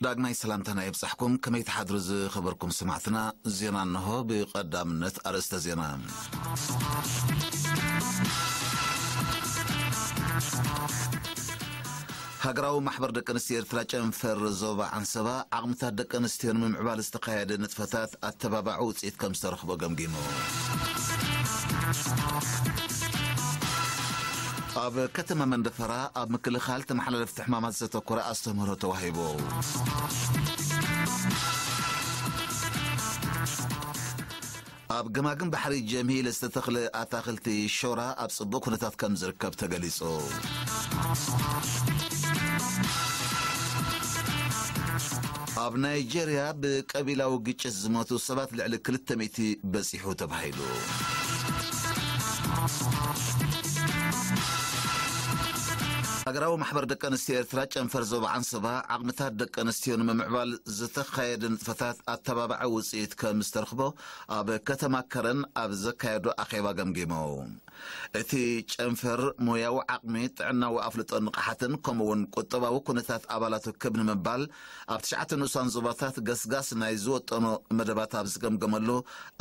ዳግማይ ሰላምታና የብጻሕኩም። ከመይ ትሓድሩ ዝኸበርኩም ሰማዕትና? ዜና እንሆ። ብቐዳምነት ኣርእስተ ዜና። ሃገራዊ ማሕበር ደቂ ኣንስትዮ ኤርትራ ጨንፈር ዞባ ዓንሰባ ዓቕምታት ደቂ ኣንስትዮ ንምምዕባል ዝተኻየደ ንጥፈታት ኣተባባዒ ውጽኢት ከም ዝተረኽቦ ገምጊሙ። ኣብ ከተማ መንደፈራ ኣብ ምክልኻል ተመሓላለፍቲ ሕማማት ዘተኮረ ኣስተምህሮ ተዋሂቡ። ኣብ ገማግም ባሕሪ ጀምሂል ዝተተኽለ ኣታኽልቲ ሾራ ኣብ ጽቡቕ ኩነታት ከም ዝርከብ ተገሊጹ። ኣብ ናይጄርያ ብቀቢላዊ ግጭት ዝሞቱ ሰባት ልዕሊ ክልተ ሚእቲ በጺሑ ተባሂሉ። ሃገራዊ ማሕበር ደቂ ኣንስትዮ ኤርትራ ጨንፈር ዞባ ዓንሰባ ዓቕምታት ደቂ ኣንስትዮ ንምምዕባል ዝተኻየደ ንጥፈታት ኣተባባዒ ውጽኢት ከም ዝተረኽቦ ኣብ ከተማ ከረን ኣብ ዘካየዶ ኣኼባ ገምጊሙ። እቲ ጨንፈር ሞያዊ ዓቕሚ፣ ጥዕናዊ ኣፍልጦ፣ ንቕሓትን ከምኡ እውን ቁጠባዊ ኩነታት ኣባላቱ ክብ ንምባል ኣብ ትሽዓተ ንኡሳን ዞባታት ገስጋስ ናይ ዝወጠኖ መደባት ኣብ ዝገምገመሉ፣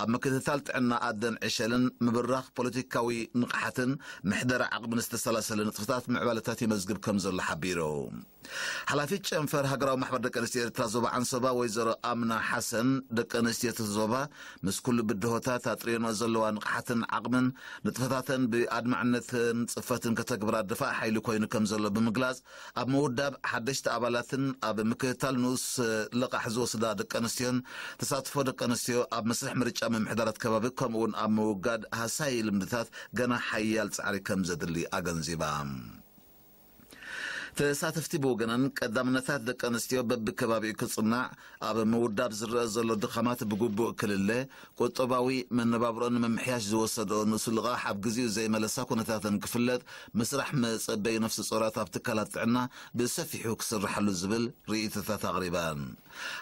ኣብ ምክትታል ጥዕና ኣደን ዕሸልን ምብራኽ ፖለቲካዊ ንቕሓትን ምሕደራ ዓቕምን ዝተሰላሰለ ንጥፈታት ምዕባለታት ይመዝግብ ከም ዘሎ ሓቢሩ። ሓላፊት ጨንፈር ሃገራዊ ማሕበር ደቂ ኣንስትዮ ኤርትራ ዞባ ዓንሰባ ወይዘሮ ኣምና ሓሰን፣ ደቂ ኣንስትዮ እቲ ዞባ ምስ ኩሉ ብድሆታት ኣጥርየንኦ ዘለዋ ንቕሓትን ዓቕምን ንጥፈታተን ብኣድማዕነትን ጽፈትን ከተግብራ ድፋዕ ሓይሊ ኮይኑ ከም ዘሎ ብምግላጽ፣ ኣብ ምውዳብ ሓደሽቲ ኣባላትን ኣብ ምክትታል ንኡስ ልቓሕ ዝወስዳ ደቂ ኣንስትዮን ተሳትፎ ደቂ ኣንስትዮ ኣብ መስርሕ ምርጫ ምምሕዳራት ከባቢ ከምኡውን ኣብ ምውጋድ ሃሳዪ ልምድታት ገና ሓያል ጻዕሪ ከም ዘድሊ ኣገንዚባ። ተሳተፍቲ ብወገነን ቀዳምነታት ደቂ ኣንስትዮ በብከባቢኡ ክጽናዕ፣ ኣብ ምውዳብ ዝረአ ዘሎ ድኻማት ብግቡእ ክልለ፣ ቁጠባዊ መነባብሮን ንምምሕያሽ ዝወሰድኦ ንኡስ ልቓሕ ኣብ ግዜኡ ዘይመለሳ ኩነታተን ክፍለጥ፣ ምስራሕ መጸበዪ ነፍሲ ጾራት ኣብ ትካላት ጥዕና ብሰፊሑ ክስርሓሉ ዝብል ርእይቶታት ኣቕሪበን።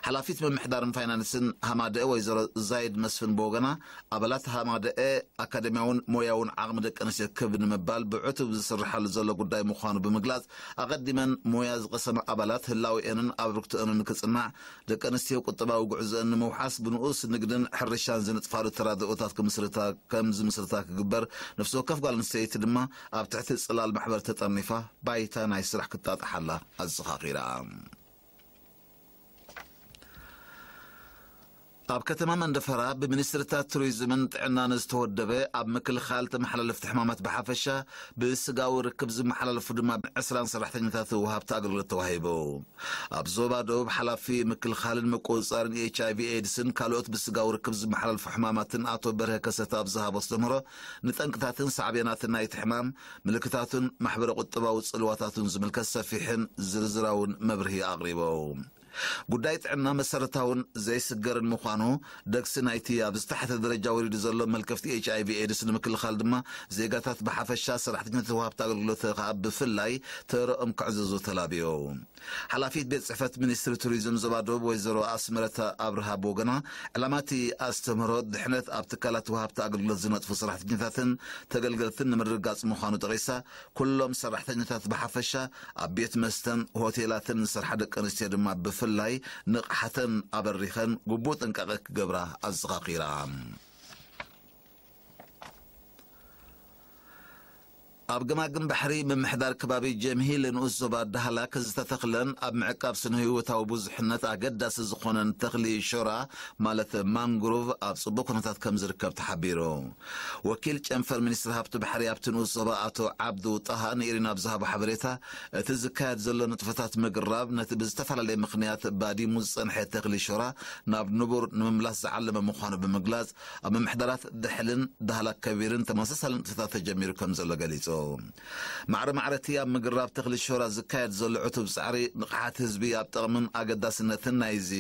ሓላፊት ምምሕዳርን ፋይናንስን ሃማደኤ ወይዘሮ ዛይድ መስፍን ብወገና፣ ኣባላት ሃማደኤ ኣካደሚያውን ሞያውን ዓቕሚ ደቂ ኣንስትዮ ክብ ንምባል ብዕቱብ ዝስርሓሉ ዘሎ ጉዳይ ምዃኑ ብምግላጽ፣ ኣቐዲመን ሞያ ዝቐሰማ ኣባላት ህላዌአንን ኣበርክቶአንን ክጽናዕ፣ ደቂ ኣንስትዮ ቁጠባዊ ጉዕዞአን ንምውሓስ ብንኡስ ንግድን ሕርሻን ዝንጥፋሉ ተራድኦታት ክምስርታ፣ ከም ዝምስርታ ክግበር፣ ነፍሲ ወከፍ ጓል ኣንስተይቲ ድማ ኣብ ትሕቲ ጽላል ማሕበር ተጠርኒፋ ባይታ ናይ ስራሕ ክጣጥሓላ ኣዘኻኺራ። ኣብ ከተማ መንደፈራ ብሚኒስትርታት ቱሪዝምን ጥዕናን ዝተወደበ፣ ኣብ ምክልኻል ተመሓላለፍቲ ሕማማት ብሓፈሻ፣ ብስጋዊ ርክብ ዝመሓላለፉ ድማ ዕስራን ሰራሕተኛታት ወሃብቲ ኣገልግሎት ተዋሂቡ። ኣብ ዞባ ደቡብ ሓላፊ ምክልኻልን ምቁጽጻርን ኤች ኣይ ቪ ኤድስን ካልኦት ብስጋዊ ርክብ ዝመሓላለፉ ሕማማትን ኣቶ በርሀ ከሰተ ኣብ ዝሃቦ ኣስተምህሮ፣ ንጠንቅታትን ሳዕቤናትን ናይቲ ሕማም፣ ምልክታቱን ማሕበረ ቁጠባዊ ጽልዋታቱን ዝምልከት ሰፊሕን ዝርዝራውን መብርሂ ኣቕሪቡ። ጉዳይ ጥዕና መሰረታውን ዘይስገርን ምዃኑ፣ ደግሲ ናይቲ ኣብ ዝተሓተ ደረጃ ወሪዱ ዘሎ መልከፍቲ ኤች ኣይ ቪ ኤድስ ንምክልኻል ድማ ዜጋታት ብሓፈሻ፣ ሰራሕተኛታት ወሃብቲ ኣገልግሎት ከኣ ብፍላይ ተረኦም ክዕዘዙ ተላብዮ። ሓላፊት ቤት ጽሕፈት ሚኒስትሪ ቱሪዝም ዞባ ደቡብ ወይዘሮ ኣስመረት ኣብርሃ ብወገና፣ ዕላማ እቲ ኣስተምህሮ ድሕነት ኣብ ትካላት ወሃብቲ ኣገልግሎት ዝነጥፉ ሰራሕተኛታትን ተገልገልትን ንምርግጋጽ ምዃኑ ጠቒሳ፣ ኩሎም ሰራሕተኛታት ብሓፈሻ ኣብ ቤት መስተን ሆቴላትን ዝሰርሓ ደቂ ኣንስትዮ ድማ ብፍላይ ንቕሓተን ኣበሪኸን ግቡእ ጥንቃቐ ክገብራ ኣዘኻኺራ። ኣብ ገማግም ባሕሪ ምምሕዳር ከባቢ ጀምሂል ንኡስ ዞባ ዳህላክ ዝተተኽለን ኣብ ምዕቃብ ስነ ህይወታዊ ብዙሕነት ኣገዳሲ ዝኾነን ተኽሊ ሾራ ማለት ማንግሩቭ ኣብ ጽቡቕ ኩነታት ከም ዝርከብ ተሓቢሩ። ወኪል ጨንፈር ሚኒስትሪ ሃብቲ ባሕሪ ኣብቲ ንኡስ ዞባ ኣቶ ዓብዱ ጣሃ ንኢሪና ኣብ ዝሃቦ ሓበሬታ፣ እቲ ዝካየድ ዘሎ ንጥፈታት ምግራብ ነቲ ብዝተፈላለየ ምኽንያት ባዲሙ ዝጸንሐ ተኽሊ ሾራ ናብ ንቡር ንምምላስ ዝዓለመ ምዃኑ ብምግላጽ፣ ኣብ ምምሕዳራት ደሕልን ዳህላክ ከቢርን ተመሳሳሊ ንጥፈታት ተጀሚሩ ከም ዘሎ ገሊጹ። ማዕረ ማዕረቲ ኣብ ምግራብ ተኽሊ ሾራ ዝካየድ ዘሎ ዕቱብ ጻዕሪ፣ ንቕሓት ህዝቢ ኣብ ጥቕምን ኣገዳስነትን ናይዚ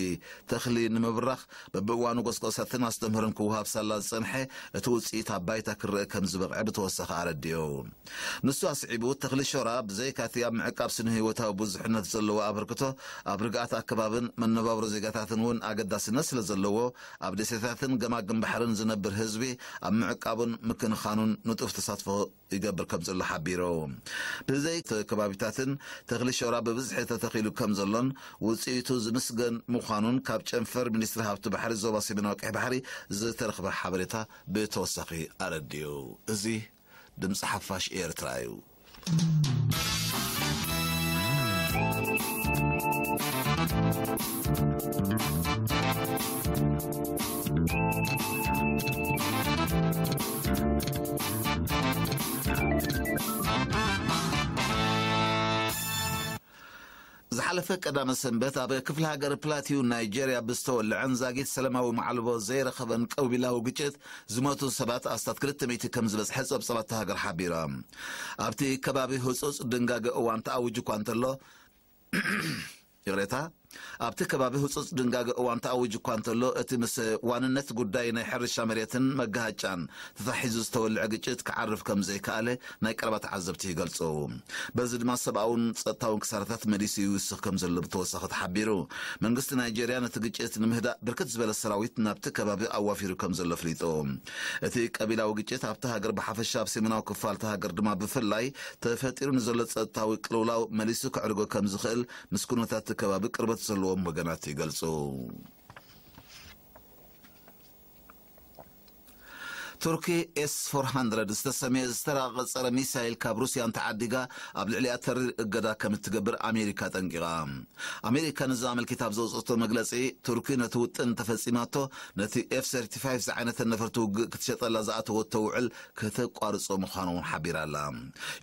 ተኽሊ ንምብራኽ፣ በብእዋኑ ጎስጎሳትን ኣስተምህሮን ክወሃብ ሳላ ዝጸንሐ፣ እቲ ውጽኢት ኣብ ባይታ ክረአ ከም ዝበቕዐ ብተወሳኺ ኣረዲኡ። ንሱ ኣስዒቡ፣ ተኽሊ ሾራ ብዘይካቲ ኣብ ምዕቃብ ስነ ህይወታዊ ብዙሕነት ዘለዎ ኣበርክቶ፣ ኣብ ርግኣት ኣከባብን መነባብሮ ዜጋታትን እውን ኣገዳስነት ስለ ዘለዎ፣ ኣብ ደሴታትን ገማግም ባሕርን ዝነብር ህዝቢ ኣብ ምዕቃቡን ምክንኻኑን ንጡፍ ተሳትፎ ይገብር ከም ዘሎ ሓቢሩ። ብዘይ ከባቢታትን ተኽሊ ሾራ ብብዝሒ ተተኺሉ ከም ዘሎን ውጽኢቱ ዝምስገን ምዃኑን ካብ ጨንፈር ሚኒስትሪ ሃብቲ ባሕሪ ዞባ ሰሜናዊ ቀይሕ ባሕሪ ዝተረኽበ ሓበሬታ ብተወሳኺ ኣረዲኡ። እዚ ድምፂ ሓፋሽ ኤርትራ እዩ። ዝሓለፈ ቀዳመ ሰንበት ኣብ ክፍለ ሃገር ፕላቲው ናይጄርያ ብዝተወልዐን ዛጊት ሰላማዊ ማዕልቦ ዘይረኸበን ቀቢላዊ ግጭት ዝሞቱ ሰባት ኣስታት ክልተ ሚእቲ ከም ዝበጽሐ ጸብጻባት እታ ሃገር ሓቢራ። ኣብቲ ከባቢ ህጹጽ ድንጋገ እዋን ተኣዊጁ እኳ እንተሎ፣ ይቕሬታ፣ ኣብቲ ከባቢ ህጹጽ ድንጋገ እዋን ተኣዊጁ እኳ እንተሎ፣ እቲ ምስ ዋንነት ጉዳይ ናይ ሕርሻ መሬትን መጋሃጫን ተታሒዙ ዝተወልዐ ግጭት ክዓርፍ ከም ዘይከኣለ ናይ ቀረባ ተዓዘብቲ ይገልጹ። በዚ ድማ ሰብኣውን ጸጥታውን ክሳራታት መሊሱ ይውስኽ ከም ዘሎ ብተወሳኺ ተሓቢሩ። መንግስቲ ናይጄርያ ነቲ ግጭት ንምህዳእ ብርክት ዝበለ ሰራዊት ናብቲ ከባቢ ኣዋፊሩ ከም ዘሎ ኣፍሊጡ። እቲ ቀቢላዊ ግጭት ኣብቲ ሃገር ብሓፈሻ፣ ኣብ ሰሜናዊ ክፋል እታ ሃገር ድማ ብፍላይ ተፈጢሩ ንዘሎ ጸጥታዊ ቅልውላው መሊሱ ከዕርጎ ከም ዝኽእል ምስ ኩነታት እቲ ከባቢ ቅርበት ዘለዎም ወገናት ይገልጹ። ቱርኪ ኤስ ፎር ሃንድረድ ዝተሰምየ ዝተራቐቐ ጸረ ሚሳይል ካብ ሩስያ እንተዓዲጋ ኣብ ልዕሊኣ ተሪር እገዳ ከም እትገብር ኣሜሪካ ጠንቂቓ። ኣሜሪካ ነዚ ኣመልኪታ ኣብ ዘውፅእቶ መግለፂ፣ ቱርኪ ነቲ ውጥን እንተፈፂማቶ ነቲ ኤፍ ሰርቲ ፋይቭ ዝዓይነተን ነፈርቲ ውግእ ክትሸጠላ ዝኣተወቶ ውዕል ከተቋርጾ ምዃኑ እውን ሓቢራ ኣላ።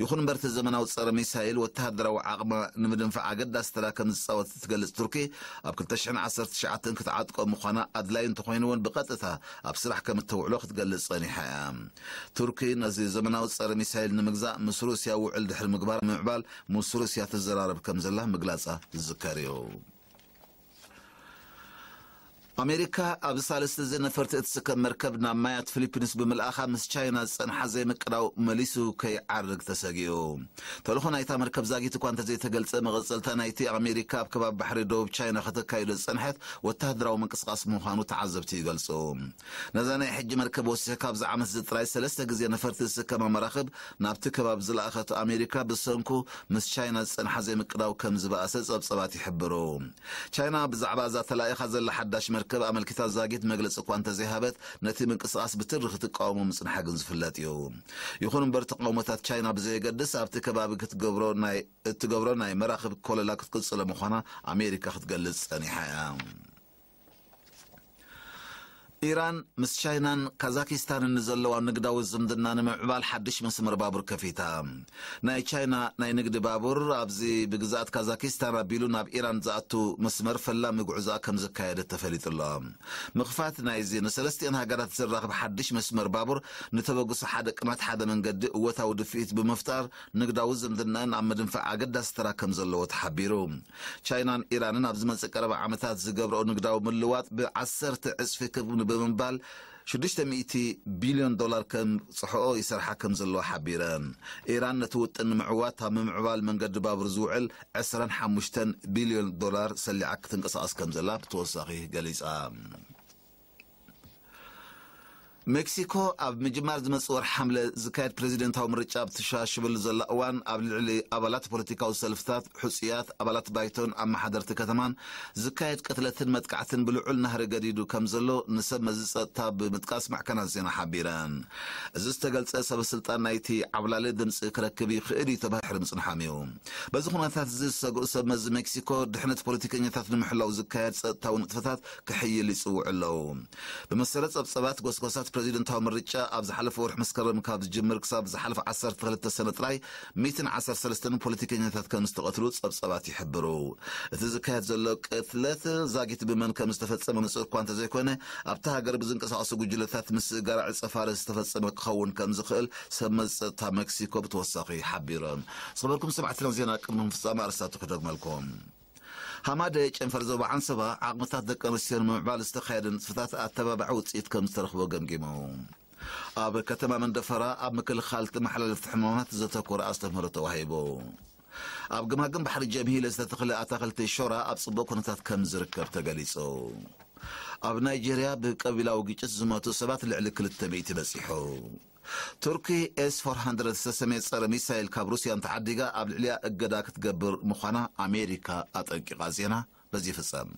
ይኹን እምበር እቲ ዘመናዊ ጸረ ሚሳይል ወተሃደራዊ ዓቕማ ንምድንፋዕ ኣገዳሲ ተራ ከም ዝጻወት እትገልጽ ቱርኪ፣ ኣብ ክልተ ሽሕን ዓሰርተ ትሽዓተን ክትዓጥቆ ምዃና ኣድላዩ እንተኾይኑ እውን ብቐጥታ ኣብ ስራሕ ከም እተውዕሎ ክትገልጽ ጸኒሓ እያ። ቱርኪ ነዚ ዘመናዊ ጸረ ሚሳይል ንምግዛእ ምስ ሩስያ ውዕል ድሕሪ ምግባር ምምዕባል ምስ ሩስያ ትዘራረብ ከም ዘላ ምግላጻ ዝዝከር እዩ። ኣሜሪካ ኣብዚ ሳልስቲ እዚ ነፈርቲ እትስከም መርከብ ናብ ማያት ፊሊፒንስ ብምልኣኻ ምስ ቻይና ዝጸንሓ ዘይምቅዳው መሊሱ ከይዓርግ ተሰጊኡ። ተልእኾ ናይታ መርከብ ዛጊት እኳ እንተዘይተገልጸ፣ መቐጸልታ ናይቲ ኣሜሪካ ኣብ ከባቢ ባሕሪ ደቡብ ቻይና ከተካይዶ ዝጸንሐት ወተሃደራዊ ምንቅስቓስ ምዃኑ ተዓዘብቲ ይገልጹ። ነዛ ናይ ሕጂ መርከብ ወሲኽካ ኣብዚ ዓመት እዚ ጥራይ ሰለስተ ግዜ ነፈርቲ ዝስከማ መራኽብ ናብቲ ከባቢ ዝለኣኸቶ ኣሜሪካ ብሰንኩ ምስ ቻይና ዝጸንሓ ዘይምቅዳው ከም ዝበኣሰ ጸብጸባት ይሕብሩ። ቻይና ብዛዕባ እዛ ተላኢኻ ዘላ ሓዳሽ መርከብ ኣመልኪታ ዛጊት መግለጺ እኳ እንተዘይሃበት፣ ነቲ ምንቅስቓስ ብትሪ ክትቃወሞ ምጽንሓ ግን ዝፍለጥ እዩ። ይኹን እምበር፣ ተቃውሞታት ቻይና ብዘየገድስ ኣብቲ ከባቢ ክትገብሮ ናይ እትገብሮ ናይ መራኽብ ኮለላ ክትቅጽሎ ምዃና ኣሜሪካ ክትገልጽ ጸኒሓ እያ። ኢራን ምስ ቻይናን ካዛኪስታንን ንዘለዋ ንግዳዊ ዝምድና ንምዕባል ሓድሽ መስመር ባቡር ከፊታ። ናይ ቻይና ናይ ንግዲ ባቡር ኣብዚ ብግዝኣት ካዛኪስታን ኣቢሉ ናብ ኢራን ዝኣቱ መስመር ፈላሚ ጉዕዞኣ ከም ዘካየደት ተፈሊጡ ኣሎ። ምኽፋት ናይዚ ንሰለስቲአን ሃገራት ዘራኽብ ሓድሽ መስመር ባቡር ንተበግሶ ሓደ ቅናት ሓደ መንገዲ እወታዊ ድፍኢት ብምፍጣር ንግዳዊ ዝምድናን ኣብ ምድንፋዕ ኣገዳሲ ተራ ከም ዘለዎ ተሓቢሩ። ቻይናን ኢራንን ኣብ ዝመጽእ ቀረባ ዓመታት ዝገብረኦ ንግዳዊ ምልዋጥ ብዓሰርተ ዕጽፊ ክብ ብምባል ሽዱሽተ ሚእቲ ቢልዮን ዶላር ከም ጽሕኦ ይሰርሓ ከም ዘለዎ ሓቢረን። ኢራን ነቲ ውጥን ንምዕዋት ኣብ ምምዕባል መንገዲ ባቡር ዝውዕል ዕስራን ሓሙሽተን ቢልዮን ዶላር ሰሊዓ ክትንቀሳቐስ ከም ዘላ ብተወሳኺ ገሊጻ። ሜክሲኮ ኣብ ምጅማር ዝመጽእ ወርሒ ሓምለ ዝካየድ ፕሬዚደንታዊ ምርጫ ኣብ ትሻሽብሉ ዘላ እዋን፣ ኣብ ልዕሊ ኣባላት ፖለቲካዊ ሰልፍታት፣ ሕጹያት፣ ኣባላት ባይቶን ኣመሓደርቲ ከተማን ዝካየድ ቅትለትን መጥቃዕትን ብልዑል ናህሪ ገዲዱ ከም ዘሎ ንሰብ መዚ ጸጥታ ብምጥቃስ ማዕከናት ዜና ሓቢረን። እዚ ዝተገልጸ ሰብ ስልጣን ናይቲ ዓብላሊ ድምጺ ክረክብ ይኽእል እዩ ተባሂሉ ምጽንሓም እዩ። በዚ ኩነታት እዚ ዝሰግኡ ሰብ መዚ ሜክሲኮ ድሕነት ፖለቲከኛታት ንምሕላው ዝካየድ ጸጥታዊ ንጥፈታት ክሕይል ይጽውዑ ኣለዉ። ብመሰረት ጸብጸባት፣ ጎስጓሳት ፕሬዚደንታዊ ምርጫ ኣብ ዝሓለፈ ወርሒ መስከረም ካብ ዝጅምር ክሳብ ዝሓለፈ ዓሰርተ ክልተ ሰነ ጥራይ ሚእትን ዓሰርተ ሰለስተን ፖለቲከኛታት ከም ዝተቐትሉ ጸብጸባት ይሕብሩ። እቲ ዝካየድ ዘሎ ቅትለት ዛጊት ብመን ከም ዝተፈጸመ ንጹር እኳ እንተዘይኮነ፣ ኣብታ ሃገር ብዝንቀሳቐሱ ጉጅለታት ምስጋር ዕጸፋሪ ዝተፈጸመ ክኸውን ከም ዝኽእል ሰብ መዚ ጸጥታ ሜክሲኮ ብተወሳኺ ሓቢሮም። ዝኸበርኩም ሰማዕትና፣ ዜና ቅድሚ ምፍጻም ኣርእስታቱ ክደግመልኩም። ሃማደ ጨንፈር ዞባ ዓንሰባ ዓቕምታት ደቂ ኣንስትዮ ንምምዕባል ዝተኻየደ ንጥፈታት ኣተባባዒ ውፅኢት ከም ዝተረኽቦ ገምጊሙ። ኣብ ከተማ መንደፈራ ኣብ ምክልኻል ተመሓላለፍቲ ሕማማት ዘተኮረ ኣስተምህሮ ተዋሂቡ። ኣብ ገማግም ባሕሪ ጀምሂለ ዝተተኽለ ኣታኽልቲ ሾራ ኣብ ጽቡቕ ኩነታት ከም ዝርከብ ተገሊጹ። ኣብ ናይጄርያ ብቀቢላዊ ግጭት ዝሞቱ ሰባት ልዕሊ ክልተ ሚእቲ በጺሑ። ቱርኪ ኤስ ፎር ሃንድረድ ዝተሰመየ ጸረ ሚሳይል ካብ ሩስያ እንተዓዲጋ ኣብ ልዕሊያ እገዳ ክትገብር ምዃና ኣሜሪካ ኣጠንቂቓ። ዜና በዚ ይፍጸም።